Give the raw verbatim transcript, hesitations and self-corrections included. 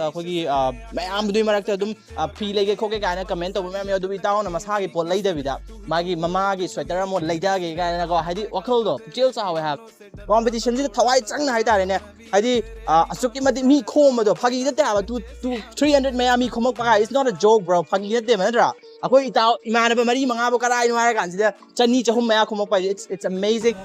ꯑꯩꯈꯣꯏꯒꯤ ꯃꯌꯥꯝꯗꯨꯒꯤ ꯃꯔꯛꯇ ꯑꯗꯨꯝ ꯐ꯭ꯔꯤ ꯂꯩꯒꯦ ꯈꯣꯠꯀꯦ ꯀꯥꯏꯅ ꯀꯃꯦꯟ ꯇꯧꯕ ꯃꯌꯥꯝ ꯌꯥꯎ꯫ ꯑꯗꯨꯕꯨ ꯏꯇꯥꯎꯅ ꯃꯁꯥꯒꯤ ꯄꯣꯠ ꯂꯩꯗꯕꯤꯗ ꯃꯥꯒꯤ ꯃꯃꯥꯒꯤ ꯁ꯭ꯋꯦꯇꯔ ꯑꯃ ꯂꯩꯖꯒꯦ ꯀꯥꯏꯅꯀꯣ, ꯍꯥꯏꯗꯤ ꯋꯥꯈꯜꯗꯣ ꯄꯨꯛꯆꯦꯜ ꯆꯥꯎꯋꯦ ꯍꯥꯏꯕ꯫ ꯀꯣꯝꯄꯤꯇꯤꯁꯟꯁꯤꯗ ꯊꯋꯥꯏ ꯆꯪꯅ ꯍꯥꯏꯇꯥꯔꯦꯅꯦ, ꯍꯥꯏꯗꯤ ꯑꯁꯨꯛꯀꯤ ꯃꯇꯤꯛ ꯃꯤ ꯈꯣꯝꯕꯗꯣ ꯐꯥꯒꯤ ꯅꯠꯇꯦ ꯍꯥꯏꯕ꯫ Two, two, three hundred ꯃꯌꯥ ꯃꯤ ꯈꯣꯝꯃꯛꯄ ꯍꯥꯏ, it's not a joke, bro. ꯐꯥꯒꯤ ꯅꯠꯇꯦꯕ, ꯅꯠꯇ꯭ꯔꯥ? ꯑꯩꯈꯣꯏ ꯏꯇꯥꯎ ꯏꯃꯥꯟꯅꯕ ꯃꯔꯤ ꯃꯉꯥꯕꯨ ꯀꯔꯥꯏꯅꯣ ꯍꯥꯏꯔ ꯀꯥꯟꯁꯤꯗ ꯆꯅꯤ ꯆꯍꯨꯝ ꯃꯌꯥ ꯈꯣꯝꯃꯛꯄ ꯍꯥꯏꯁꯦ, it's, it's amazing.